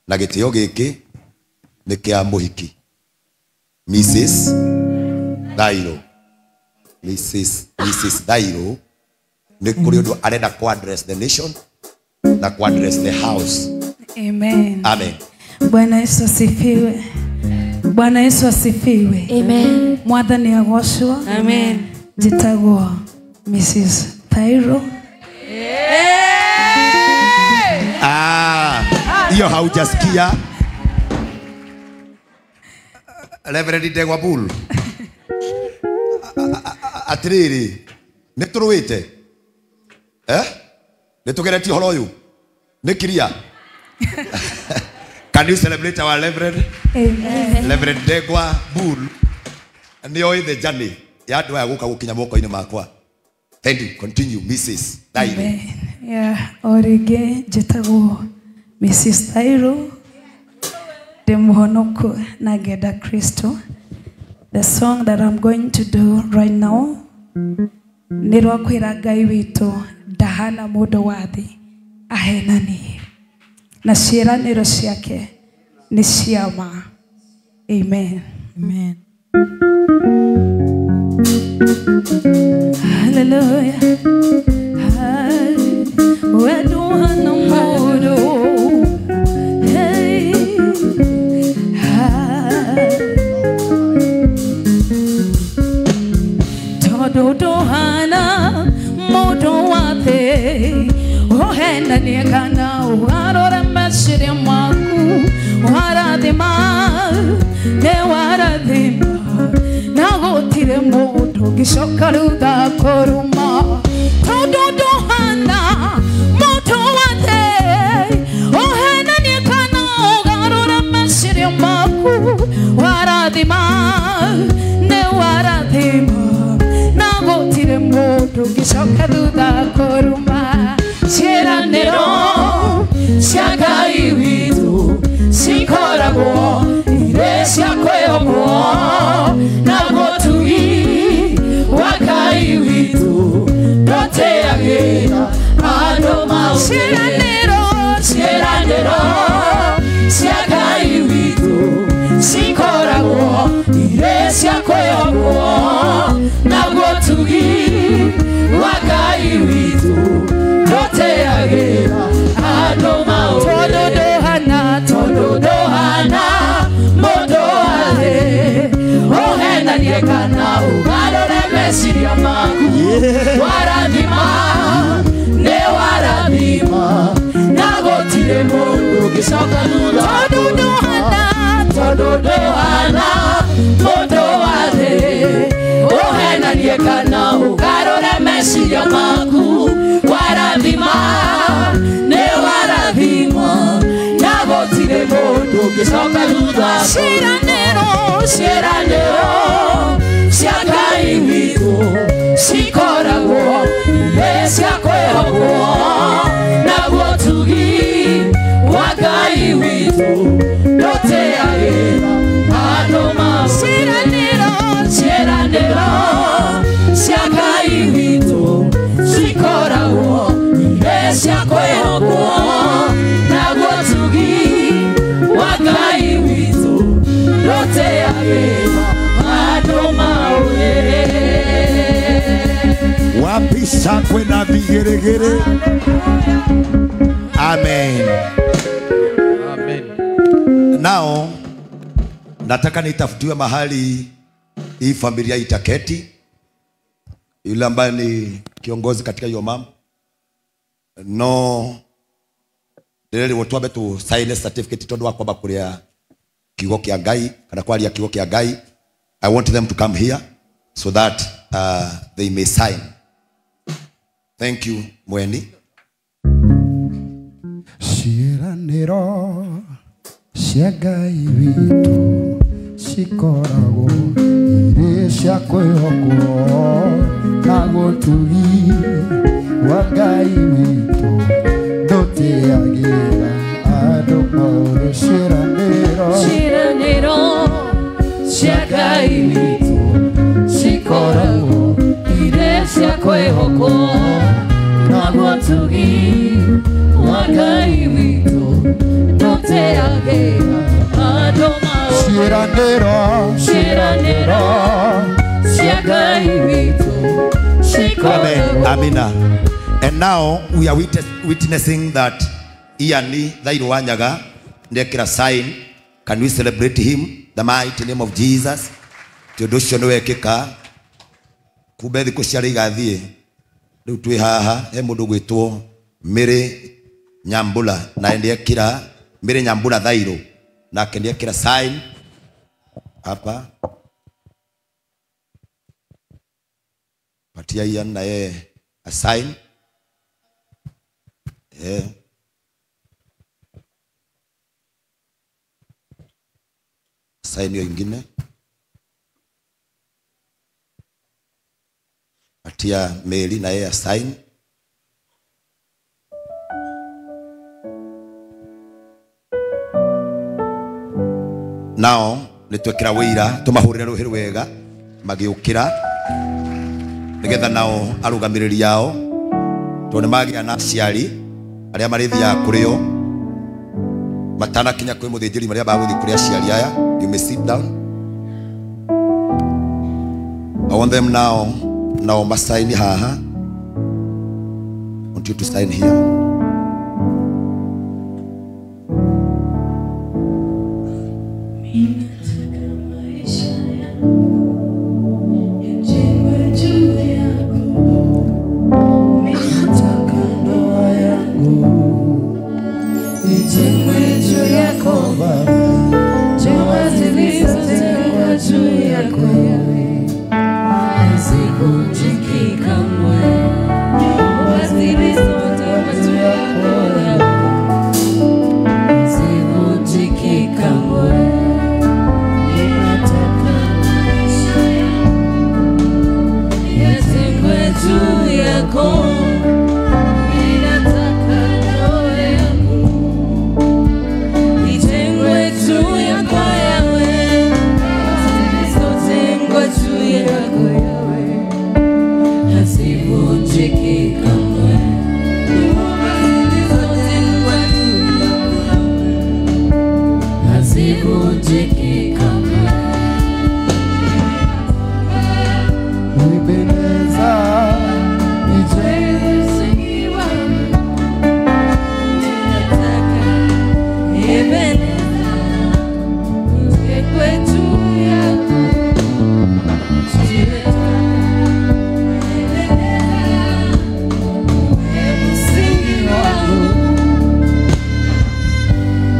Na gĩtĩo gĩkĩ nĩ kĩa mũhiki Mrs. Thairo. Mrs. Thairo nĩ kũrĩ ũndũ arenda ku address the nation na ku address the house. Amen. Amen. Bwana Yesu asifiwe. Bwana Yesu asifiwe. Amen. Mwathani agocwo. Amen. Njĩtagwo Mrs. Thairo. Ah, hiyo haujasikia. Reverend Ndegwa Bull. Atiriri, nĩ tũrũĩte? Eh? Nĩ tũgeretie ũhoro ũyũ? Nĩ clear? Can you celebrate our Reverend? Amen. Reverend Ndegwa Bull. Nĩ oĩ the journey ya andũ aya gũka gũkinya moko-inĩ makwa. Thank you. Continue, Mrs. Thairo. Amen. Yeah, o rĩngĩ njĩtagwo Mrs. Thairo. Ndĩ mũhonoku na ngenda Kristo. The song that I'm going to do right now nĩ rwa kwĩra Ngai witũ ndahana mũndũ wa thĩ ahenanie, na ciĩranĩro ciake nĩ cia ma. Amen. Amen. Hallelujah. Hey. Tondũ ndũhana mũndũ wa thĩ ũhenanie kana ũgarũre meciria maku, warathima nĩ warathima na gũtirĩ mũndũ ũngĩcoka thutha kũruma. Tondũ ndũhana mũndũ wa thĩ ũhenanie kana ũgarũre meciria maku, warathima nĩ warathima na gũtirĩ mũndũ ũngĩcoka thutha kũruma. Ciĩranĩro cia Ngai witũ cikoragwo irĩ cia kwĩhokwo, naguo ũtugi wa Ngai witũ ndũteagĩra andũ maũndũ. Ciĩranĩro cia Ngai witũ cikoragwo irĩ cia kwĩhokwo, naguo ũtugi wa Ngai witũ ndũteagĩra andũ maũndũ. Tondũ ndũhana mũndũ wa thĩ ũhenanie kana ũgarũre meciria maku, warathima nĩ warathima na gũtirĩ mũndũ ũngĩcoka thutha. Tondũ ndũhana mũndũ wa thĩ ũhenanie kana ũgarũre meciria maku, warathima nĩ warathima na gũtirĩ mũndũ ũngĩcoka thutha. Ciĩranĩro cia Ngai witũ cikoragwo irĩ cia kwĩhokwo, naguo ũtugi wa Ngai witũ ndũteagĩra andũ maũndũ. Ciĩranĩro cia Ngai witũ cikoragwo irĩ cia kwĩhokwo, naguo ũtugi wa Ngai witũ ndũteagĩra andũ maũndũ. Wapi shangwe na vigeregere? Amen. Amen. Now nataka nitafutiwe mahali hii familia itaketi. Yule ambaye ni kiongozi katika hiyo mama no ndĩrerĩrwo twambe tu sign certificate tondũ wa kwamba kũrĩa kiugo kĩa Ngai kana kwaria kiugo kĩa Ngai. I want them to come here so that they may sign. Thank you, Mweni. Ciĩranĩro cia Ngai witũ cikoragwo irĩ cia kwĩhokwo, naguo ũtugi wa Ngai witũ ndũteagĩra andũ maũndũ. Ciĩranĩro cia Ngai witũ cikoragwo irĩ cia kwĩhokwo, naguo ũtugi wa Ngai witũ ndũteagĩra Ciĩranĩro ciĩranĩro cia Ngai witũ Amen. Amina. And now we are witnessing that Ian Thairu Wanyaga ndekira sign. Can we celebrate him? The mighty name of Jesus. Ti ũndũ ũcio nĩ wekĩka. Kumbe thikũ ciarĩ igathiĩ. Rĩu twĩ haha he mũndũ gwĩtwo Mary Nyambura na ndekira Mary Nyambura Thairu nake ndekira sign hapa. Patia Ian na yeye a sign. Sign hiyo ingine. Patia Mary na yeye a sign. Now nitwekira wira tumahurire ruhi rwega magiukira nigetha nao arugamiriri ao tondu ni magia na aciari aria marithiaga kurio matanakinya kwi muthinjiri maria baguthi kuri aciari aya. You may sit down. I want them now masaini haha. I want you to sign here.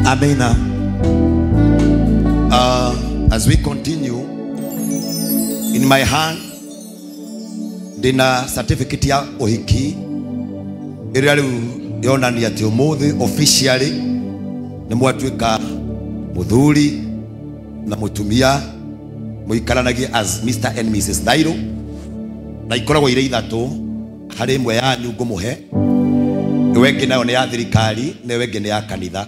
Amina. As we continue, in my hand ndina certificate ya uhiki ĩrĩa rĩu yonania atĩ ũmũthĩ officially nĩ mwatuĩka mũthuri na mũtumia mũikaranagie as Mr and Mrs Thairu, na ikoragwo irĩ ithatũ harĩ ĩmwe yanyu ngũmũhe, ĩyo ĩngĩ nayo nĩ ya thirikari na ĩyo ĩngĩ nĩ ya kanitha.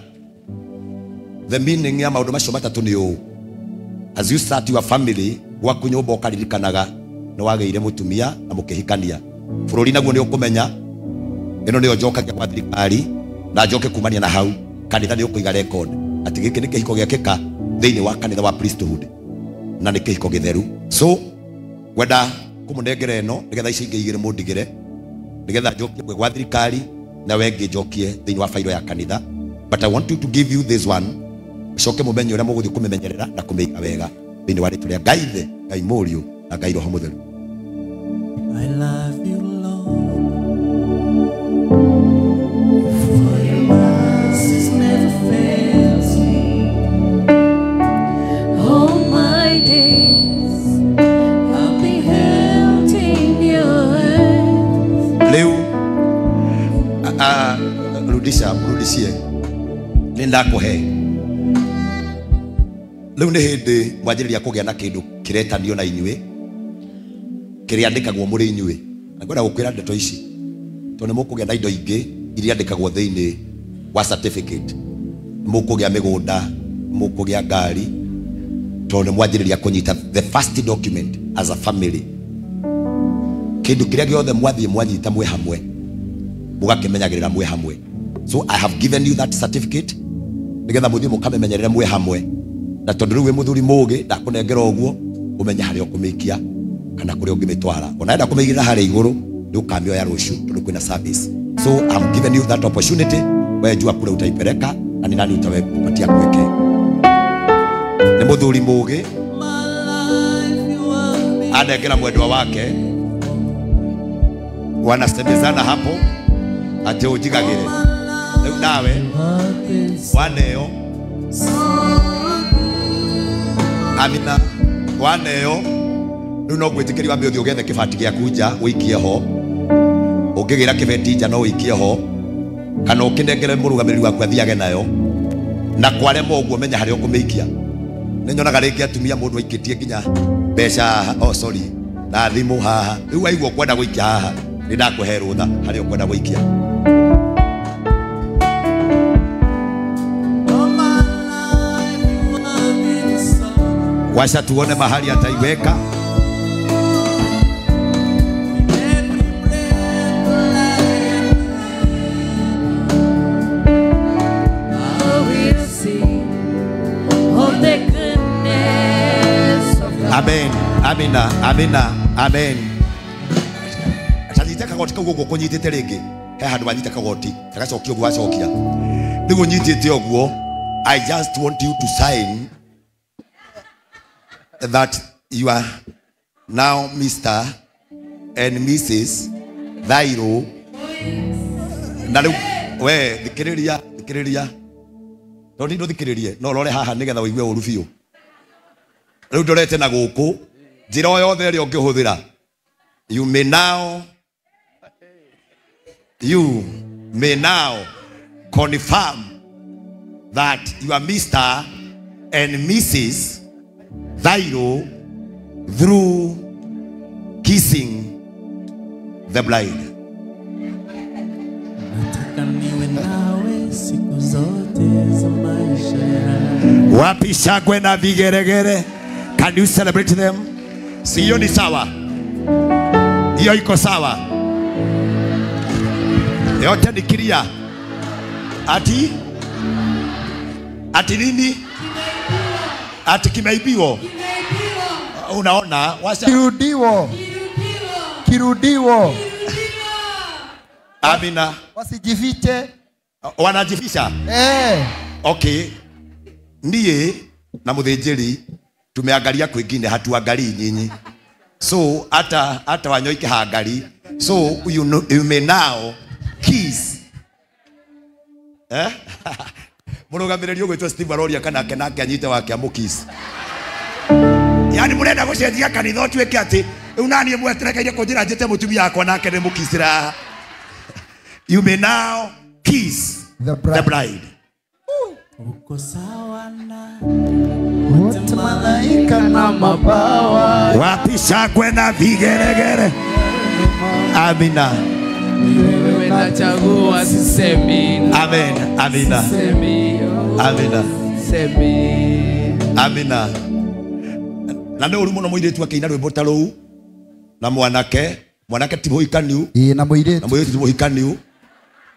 The meaning ya maũndũ macio matatũ nĩ ũũ: as you start your family, gwaku nyũmba ũkaririkanaga nĩ wagĩire mũtumia na mũkĩhikania. Bũrũri naguo nĩ ũkũmenya ĩno nĩyo njokagia gwa thirikari na njoke kumania na hau kanitha nĩ ũkũiga record atĩ gĩkĩ nĩ kĩhiko gĩekĩka thĩinĩ wa kanitha wa priesthood na nĩ kĩhiko gĩtheru. So ngwenda kũmũnengera ĩno nĩgetha ici ingĩ igĩrĩ mũndigĩre nĩgetha njokie gwa thirikari na we ngĩ njokie thĩinĩ wa failo ya kanitha. But I want you to give you this one coke mũmenye ũrĩa mũgũthiĩ kũmĩmenyerera na kũmĩiga wega thĩinĩ wa rĩtwa rĩa Ngai Ithe, Ngai Mũriũ na Ngai Roho Mũtheru. I love you, Lord, for your mercies never fails me. All my days I've been held in your hands. Rĩu rudisha, mrudishie. Nĩ ndakũhe. Rĩu nĩ hĩndĩ mwanjĩrĩria kũgĩa na kĩndũ kĩretanio na inyuĩ kĩrĩandĩkagwo mũrĩ inyuĩ. Na ngwenda gũkwĩra ndeto ici tondũ nĩ mũkũgĩa na indo ingĩ iria andĩkagwo thĩinĩ wa certificate. Nĩ mũkũgĩa mĩgũnda, nĩ mũkũgĩa ngari, tondũ nĩ mwanjĩrĩria kũnyita the first document as a family. Kĩndũ kĩrĩa gĩothe mwathiĩ mwanyita mwĩ hamwe mũgakĩmenyagĩrĩra mwĩ hamwe. So I have given you that certificate nĩgetha mũthiĩ mũkamĩmenyerere mwĩ hamwe Na tondu riu wi muthuri mugi ndakunengera uguo umenye haria ukumiikia kana kuria ungimitwara. Ona enda kumiigirira haria iguru ni ukamioya ruciu tondu kwina service. So I'm giving you that opportunity. Wewe jua kule utaipeleka na ni nani utawepatia kuweke. Ni muthuri mugi anengera mwendwa wake, wanasemezana hapo ati ujigagire riu nawe waneo amina waneo riu no gwitikiria wambe uthii ugethe kibati giaku nja uikie ho, ungigira kibeti nja no uikie ho, kana ukinengere murugamiriri waku athiage nayo, na kwarema uguo menya haria ukumiikia. Ni nyonaga ringi atumia mundu aikitie nginya mbeca haha, oh sorry, na thimu haha, riu waigua kwenda guikia haha ni ndakuhe rutha haria ukwenda guikia. Wacha tuone mahali ataiweka. Amen. Amina. Amina. Amen. Atanyita kagoti kau guo kunyitite ringi. He handu wanyita kagoti tagacokia uguo wacokia. Niguo nyitite uguo. I just want you to sign that you are now Mr. and Mrs. Thairo. Na riu we thikiriria thikiriria. No ndi thikiririe no rore haha nigetha uigue uru biu. Riu ndorete na guku njira o yothe ĩrĩa ũngĩhũthĩra. You may now confirm that you are Mr. and Mrs. Thairo through kissing the bride. Nataka niwe nawe siku zote za maisha yangu. Wapi shangwe na vigeregere? Can you celebrate them? Si hiyo ni sawa? Hiyo iko sawa? Yote ni clear. Ati? Ati nini? Ati kimeibiwa? Unaona? Washa. Kirudiwo. Kirudiwo. Amina. Wasijifiche. Wanajificha? Eh. Okay. Ndiye na muthinjiri tumeangalia kwingine, hatuangalii nyinyi. So hata Wanyoike haangalii. So you know, you may now kiss. Eh? Murugamiriri ugwitwo Steve aroria kana ake nake anyite wake amukiss. Yani murenda gucenjia kanitha utuike ati riu nanie mweterekeire kunjira njite mutumia akwa nake ni mukisira. You may now kiss the bride. The bride. Uko sawa na wote malaika na mabawa. Wapi shangwe na vigeregere? Amina. Wewe nachagua sisemi. Amen. Amina. Sisemi. Amina. Sisemi. Amina. Na nĩ ũru mũno mũirĩtu akĩina rwĩmbo ta rũu na mwanake, mwanake ti mũhikaniu. Ĩĩ, na mũirĩtu. Na mũirĩtu ti mũhikaniu.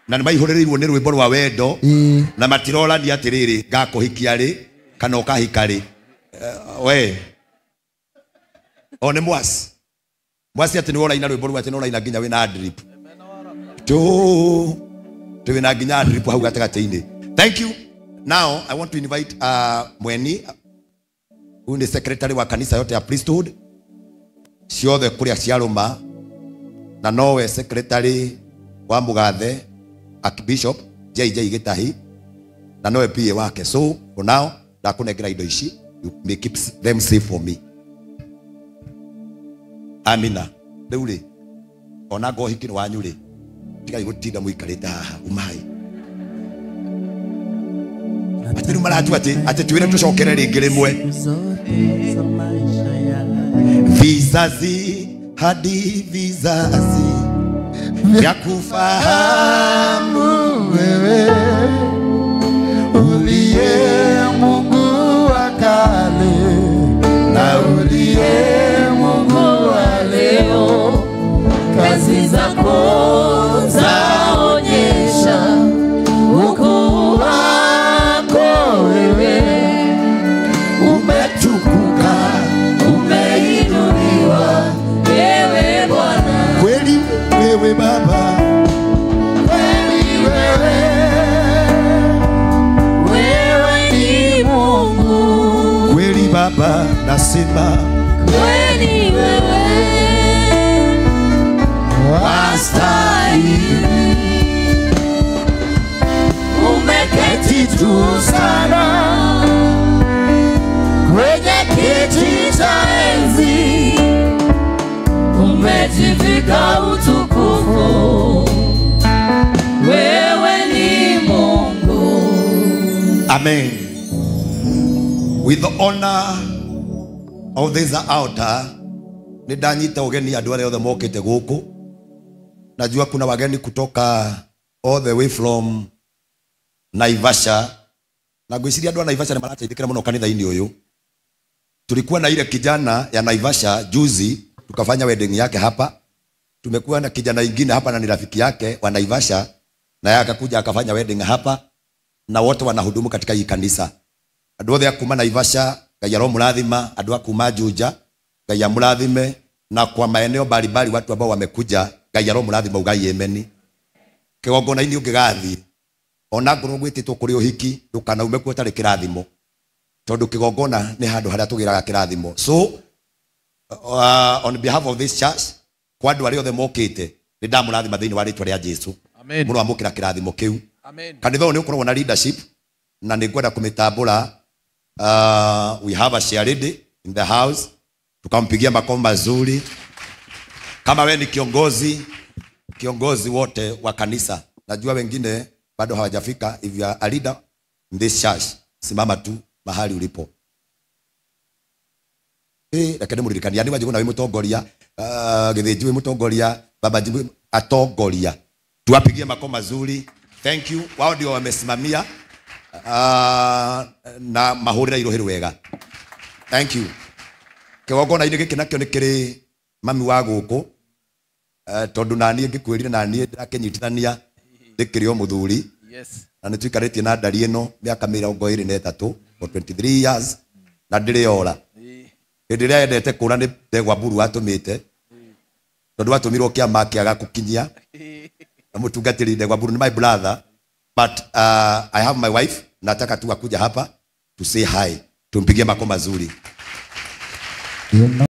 Na nĩ maihũrĩrĩirwo nĩ rwĩmbo rwa wendo. Ĩĩ. Na matirorania atĩrĩrĩ ngakũhikia rĩ kana ũkahika rĩ. We. O nĩ mwasi. Mwasi atĩ nĩ ũraina rwĩmbo rũu atĩ nĩ ũraina nginya wĩna drip. Tu wĩna nginya drip hau gatagatĩ-inĩ. Thank you. Now I want to invite Mweni, huyu ni secretary wa kanisa yote ya priesthood ciothe kuria ciaruma, na nowe secretary wa Mugathe Archbishop JJ Gitahi, na nowe PA wake. So for now ndakunengera indo ici, you may keep them safe for me. Amina. Riu ri ona ngo hiki ni wanyu ri tigai gutinda muikarite haha umai ati riu maratua ati twire tucokere ringi rimwe. Vizazi hadi vizazi vya kufahamu wewe uliye Mungu wa kale na uliye Mungu wa leo, kazi zako zaonyesha ukuu wako wewe, Baba nasema kweli wewe wastahili, umeketi juu sana kwenye kiti cha enzi, umejivika utukufu, wewe ni Mungu. Amen. With the honor of this altar, nĩ ndanyita ũgeni andũ arĩa othe mokĩte gũkũ. Najua kuna wageni kutoka all the way from Naivasha. Na ngwĩciria andũ a Naivasha nĩ marateithĩkĩra mũno kanitha-inĩ ũyũ. Tulikuwa na ile kijana ya Naivasha juzi, tukafanya wedding yake hapa. Tumekuwa na kijana ingine hapa na ni rafiki yake wa Naivasha, na yeye akakuja akafanya wedding hapa, na wote wanahudumu katika hii kanisa. Andũ othe a kuma Naivasha, Ngai aromũrathima. Andũ a kuma Juja, Ngai amũrathime, na kwa maeneo mbalimbali watu ambao wamekuja, Ngai aromũrathima. Ugai emeni. Kĩgongona-inĩ ũngĩgathiĩ, ona ngorwo gwĩtĩtwo kũrĩ ũhiki, ndũkanaume kuo ũtarĩ kĩrathimo, tondũ kĩgongona nĩ handũ harĩa tũgĩraga kĩrathimo. So on behalf of this church, kwa andũ arĩa othe mokĩte, nĩ ndamũrathima thĩinĩ wa rĩtwa rĩa Jesu. Amen. Mũroamũkĩra kĩrathimo kĩu. Amen. Kanitha ũyũ nĩ ũkoragwo na leadership, na nĩ ngwenda kũmĩtambũra. We have a chairlady in the house, tukampigia makofi mazuri. Kama we ni kiongozi, kiongozi wote wa kanisa, najua wengine bado hawajafika. If you are a leader in this church, simama tu mahali ulipo. Reke ndĩmũririkanie, nĩ Wanjigũ na wĩ mũtongoria, Gĩthĩnji wĩ mũtongoria, Baba Jibu atongoria. Tuwapigie makofi mazuri. Thank you. Wao ndio wamesimamia na mahũrĩra irohĩ wega. Thank you. Kĩgongona-inĩ gĩkĩ nakĩo nĩ kĩrĩ mami wa gũkũ, tondũ naniĩ ngĩkwĩrire naniĩ ndĩrakĩnyitithania ndĩkĩrĩ o mũthuri. Yes. Na nĩ tuikarĩtie na ndari ĩno mĩaka 23 for 23 years, na ndĩrĩ ora. Hĩndĩ ĩrĩa endete kũra nĩ ndegwa mburu atũmĩte, tondũ atũmirwo kĩama kĩaga gũkinyia na mũtungatĩri ndegwa mburu ni my brother, but I have my wife, nataka tu akuja hapa to say hi, tumpigie makofi mazuri. You know.